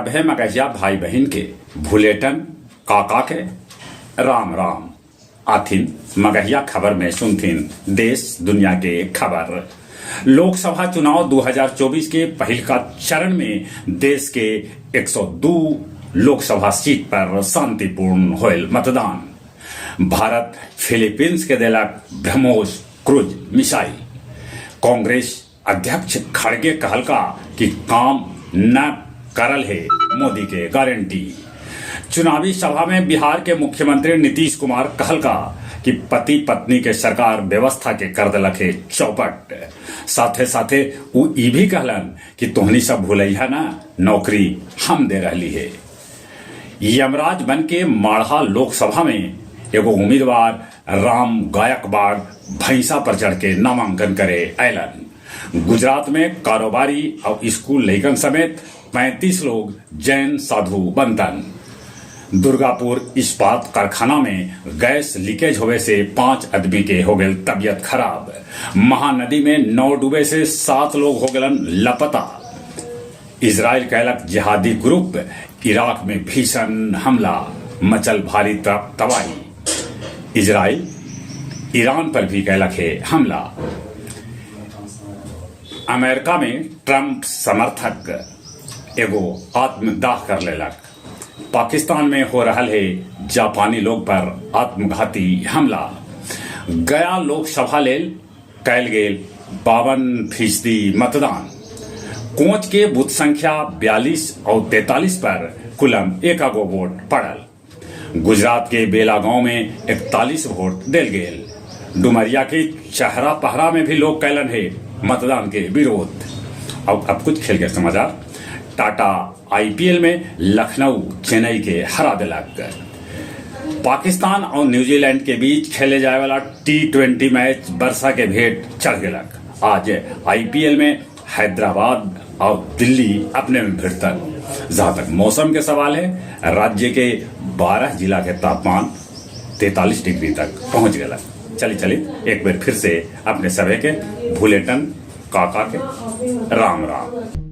सभे मगहिया भाई बहिन के भुलेटन काका के राम राम। आथिन मगहिया खबर में सुनथिन देश दुनिया के खबर। लोकसभा चुनाव 2024 के पहिलका चरण में देश के 102 लोकसभा सीट पर शांतिपूर्ण होयल मतदान। भारत फिलीपींस के देलक ब्रह्मोस क्रूज मिसाइल। कांग्रेस अध्यक्ष खड़गे कहलका कि काम न करल हे मोदी के गारंटी। चुनावी सभा में बिहार के मुख्यमंत्री नीतीश कुमार कहलका कि पति पत्नी के सरकार व्यवस्था के कर देलक हे चौपट। साथे साथे उ ई भी कहलन कि तोहनी सब भूलइहा ना, नौकरी हम दे रहली हे। यमराज बन के माढ़ा लोकसभा में एगो उम्मीदवार राम गायकवाड़ भैंसा पर चढ़ के नामांकन करे अयलन। गुजरात में कारोबारी और स्कूल लइकन समेत 35 लोग जैन साधु बनतन। दुर्गापुर इस्पात कारखाना में गैस लीकेज होवे से 5 आदमी के हो गेल तबीयत खराब। महानदी में नाव डूबे से 7 लोग हो गेलन लापता। इजराइल कैलक जिहादी ग्रुप इराक में भीषण हमला, मचल भारी तबाही। इजराइल ईरान पर भी कैलक है हमला। अमेरिका में ट्रंप समर्थक एगो आत्मदाह कर लेलक। पाकिस्तान में हो रहा है जापानी लोग पर आत्मघाती हमला। गया लोकसभा लेल कैल गेल 52% मतदान। कोच के बूथ संख्या 42 और 43 पर कुलम एक गो वोट पड़ल। गुजरात के बेला गांव में 41 वोट दिल गेल। डुमरिया के चहरा पहरा में भी लोग कैलन है मतदान के विरोध। और अब कुछ खेल के समाचार। टाटा आईपीएल में लखनऊ चेन्नई के हरा दिलक। पाकिस्तान और न्यूजीलैंड के बीच खेले जाए वाला टी20 मैच वर्षा के भेंट चढ़ गेलक। आज आईपीएल में हैदराबाद और दिल्ली अपने में भिड़तन। जहां तक मौसम के सवाल है, राज्य के 12 जिला के तापमान 43 डिग्री तक पहुंच गया। चली चली एक बार फिर से अपने सभे के भूलेटन काका के राम राम।